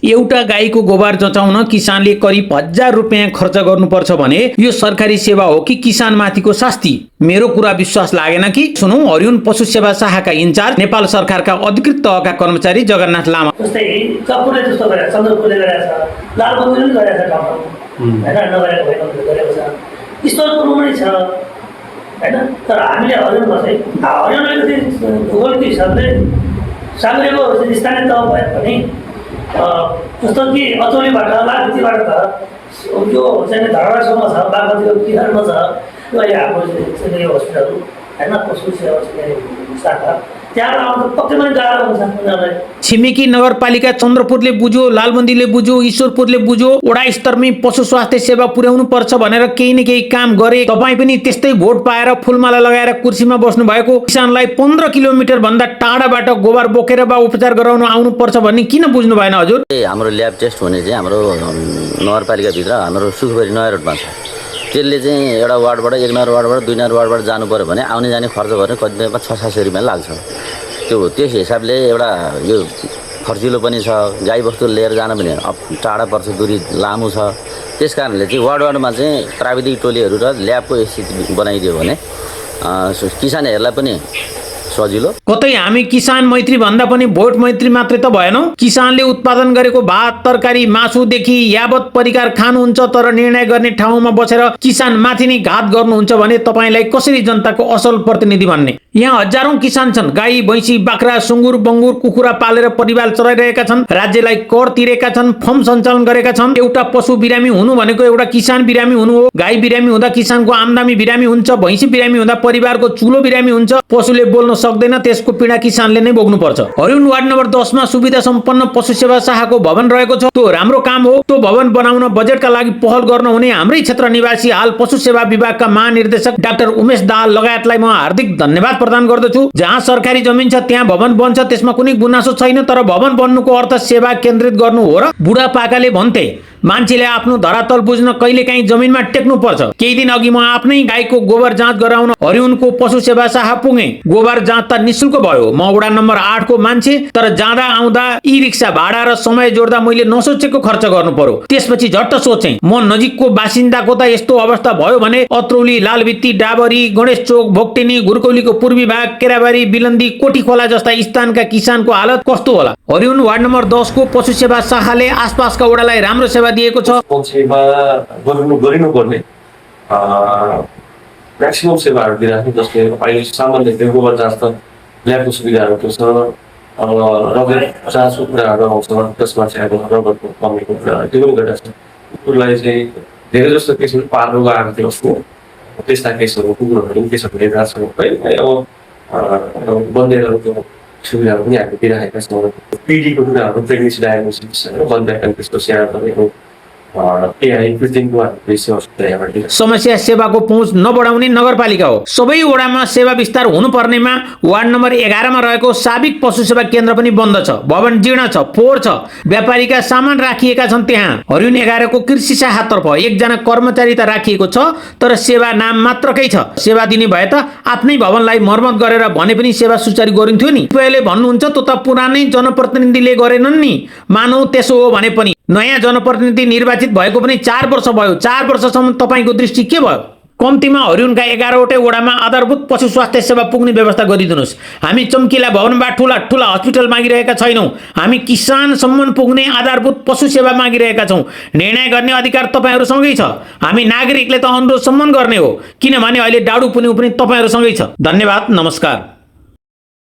एउटा गाईको गोबर जचाउन किसानले करिब 1000 रुपैयाँ खर्च गर्नुपर्छ भने यो सरकारी सेवा हो कि किसान माथिको शास्ति? मेरो कुरा विश्वास लागेन कि? सुनौ हरिउन पशु सेवा शाखाका इन्चार्ज नेपाल सरकारका अधिकृत तहका कर्मचारी जगन्नाथ लामा। जस्तै चक्कुले जस्तो गरेछ, चन्द्रपुरले गरेछ, लालबहादुरले पनि गरेछ ठाउँमा, हैन, नगरेको होइन गरेको छ। ईश्वरपुरमा पनि छ, हैन। तर हामीले हरिउनमा चाहिँ हरिउनले भूगोलको हिसाबले साङ्ग्रेको स्थानीय तह भए पनि जस्तो कि अचौलीबाट लालगुटीबाट त यो चाहिँ धरासम्म छ, बागमतीको किनारमा छ, यो अहिले हाम्रो चाहिँ यो हस्पिटल हैन, पशु सेवा शाखा त्यहाँ आउनु पक्कै पनि गाह्रो हुन्छ उनीहरूलाई। छिमेकी नगरपालिका चन्द्रपुरले बुझ्यो, लालबन्दीले बुझ्यो, ईश्वरपुरले बुझ्यो, वडा स्तरमै पशु स्वास्थ्य सेवा पुर्याउनु पर्छ भनेर केही न केही काम गरे। तपाईँ पनि त्यस्तै भोट पाएर फुलमाला लगाएर कुर्सीमा बस्नु भएको किसानलाई 15 किलोमिटर भन्दा टाढाबाट गोबर बोकेर वा उपचार गराउन आउनु पर्छ भन्ने किन बुझ्नु भएन हजुर? हाम्रो ल्याब टेस्ट हुने चाहिँ हाम्रो नगरपालिकाभित्र हाम्रो सुखबरी नयाँ रोडमा छ। त्यसले चाहिँ एउटा वार्डबाट, एक नम्बर वार्डबाट, 2 नम्बर वार्डबाट जानु पर्यो भने आउने जाने खर्च गर्ने कतिपयमा 600-700 रुपियाँ लाग्छ। त्यस हिसाबले एउटा यो खर्चिलो पनि छ, गाईबस्तु लिएर जान पनि टाढा पर्छ, दूरी लामो छ। त्यस कारणले चाहिँ वार्डमा चाहिँ प्राविधिक टोलीहरू र ल्याबको स्थिति बनाइदियो भने किसानहरूलाई पनि सजिलो। कतै हामी किसान मैत्री भन्दा पनि भोट मैत्री मात्रै त भएनौ? किसानले उत्पादन गरेको भात, तरकारी, मासुदेखि यावत परिकार खानुहुन्छ, तर निर्णय गर्ने ठाउँमा बसेर किसान माथि नै घात गर्नुहुन्छ भने तपाईलाई कसरी जनताको असल प्रतिनिधि भन्ने? यहाँ हजारौं किसान छन्, गाई, भैँसी, बाख्रा, सुँगुर, बङ्गुर, कुखुरा पालेर परिवार चलाइरहेका छन्, राज्यलाई कर तिरेका छन्, फर्म सञ्चालन गरेका छन्। एउटा पशु बिरामी हुनु भनेको एउटा किसान बिरामी हुनु हो। गाई बिरामी हुँदा किसानको आमदानी बिरामी हुन्छ, भैँसी बिरामी हुँदा परिवारको चुलो बिरामी हुन्छ। पशुले बोल्न सक्दैन, त्यसको पीडा किसानले नै भोग्नु पर्छ। हरिउन वार्ड नम्बर 10 मा सुविधा सम्पन्न पशु सेवा शाखाको भवन रहेको छ। त्यो राम्रो काम हो। त्यो भवन बनाउन बजेटका लागि पहल गर्न हुने हाम्रै क्षेत्र निवासी हाल पशु सेवा विभागका महानिर्देशक डाक्टर उमेश दाहाल लगायतलाई म हार्दिक धन्यवाद प्रदान गर्दछु। जहाँ सरकारी जमिन छ त्यहाँ भवन बन्छ, त्यसमा कुनै गुनासो छैन। तर भवन बन्नुको अर्थ सेवा केन्द्रित गर्नु हो र बुढापाकाले भन्थे मान्छेले आफ्नो धरातल बुझ्न कहिलेकाहीँ जमिनमा टेक्नु पर्छ। केही दिन अघि म आफ्नै गाईको गोबर जाँच गराउन हरिउनको पशु सेवा शाखा पुगे। गोबर जाँच त निशुल्क भयो। म वडा नम्बर 8 को मान्छे, तर जाँदा आउँदा ई रिक्सा भाडा र समय जोड्दा मैले नसोचेको खर्च गर्नु पर्यो। त्यसपछि झट्ट सोचे म नजिकको बासिन्दाको त यस्तो अवस्था भयो भने अत्रौली, लालभित्ती, डाबरी, गणेश चोक, भोक्टेनी, घुरकौलीको पूर्वी भाग, केराबारी, बिलन्दी, कोटीखोला जस्ता स्थानका किसानको हालत कस्तो होला? हरिउन वार्ड नम्बर 10 को पशु सेवा शाखाले आसपासका वडालाई राम्रो सेवा दिएको छ। सेवा गरिनुपर्ने म्याक्सिमम सेवाहरू दिइराख्ने, जसले अहिले सामान्य गोबर जाँच त ल्याबको सुविधाहरू छ, रगत जाँचको कुराहरू आउँछ, त्यसमा चाहिँ अब रगतको कमीको कुराहरू त्यो पनि गरिरहेको छ। कुकुरलाई चाहिँ धेरै जस्तो केसहरू पार्नु गएको थियो, उसको त्यस्ता केसहरू कुकुरहरू केसहरू हेरिरहेको छ है। अब बन्देहरूको सुविधाहरू पनि हामीले दिइराखेका छौँ। पिडीको कुराहरू, प्रेग्नेन्सी डायग्नोसिस, बन्द त्यसको सेवा गरेको समस्या सेवाको पहुँच नबढाउने नगरपालिका हो। सबै वडामा सेवा विस्तार हुनुपर्नेमा वार्ड नम्बर 11 मा रहेको साबिक पशु सेवा केन्द्र पनि बन्द छ। भवन जीर्ण छ, फोहोर छ, व्यापारीका सामान राखिएका छन्। त्यहाँ हरिउन 11 को कृषि शाखातर्फ एकजना कर्मचारी त राखिएको छ, तर सेवा नाम मात्रकै छ। सेवा दिने भए त आफ्नै भवनलाई मर्मत गरेर भने पनि सेवा सुचारू गरिन्थ्यो नि। तपाईँले भन्नुहुन्छ त्यो त पुरानै जनप्रतिनिधिले गरेनन् नि। मानौ त्यसो हो भने पनि नयाँ जनप्रतिनिधि निर्वाचित भएको पनि 4 वर्ष भयो। 4 वर्षसम्म तपाईको दृष्टि के भयो? कम्तीमा हरिउनका 11वटै वडामा आधारभूत पशु स्वास्थ्य सेवा पुग्ने व्यवस्था गरिदिनुहोस्। हामी चम्किला भवनबाट ठुला ठुला हस्पिटल मागिरहेका छैनौँ। हामी किसानसम्म पुग्ने आधारभूत पशु सेवा मागिरहेका छौँ। निर्णय गर्ने अधिकार तपाईहरूसँगै छ। हामी नागरिकले त अनुरोध सम्मान गर्ने हो, किनभने अहिले डाडु पुन्यु पनि तपाईहरूसँगै छ। धन्यवाद, नमस्कार।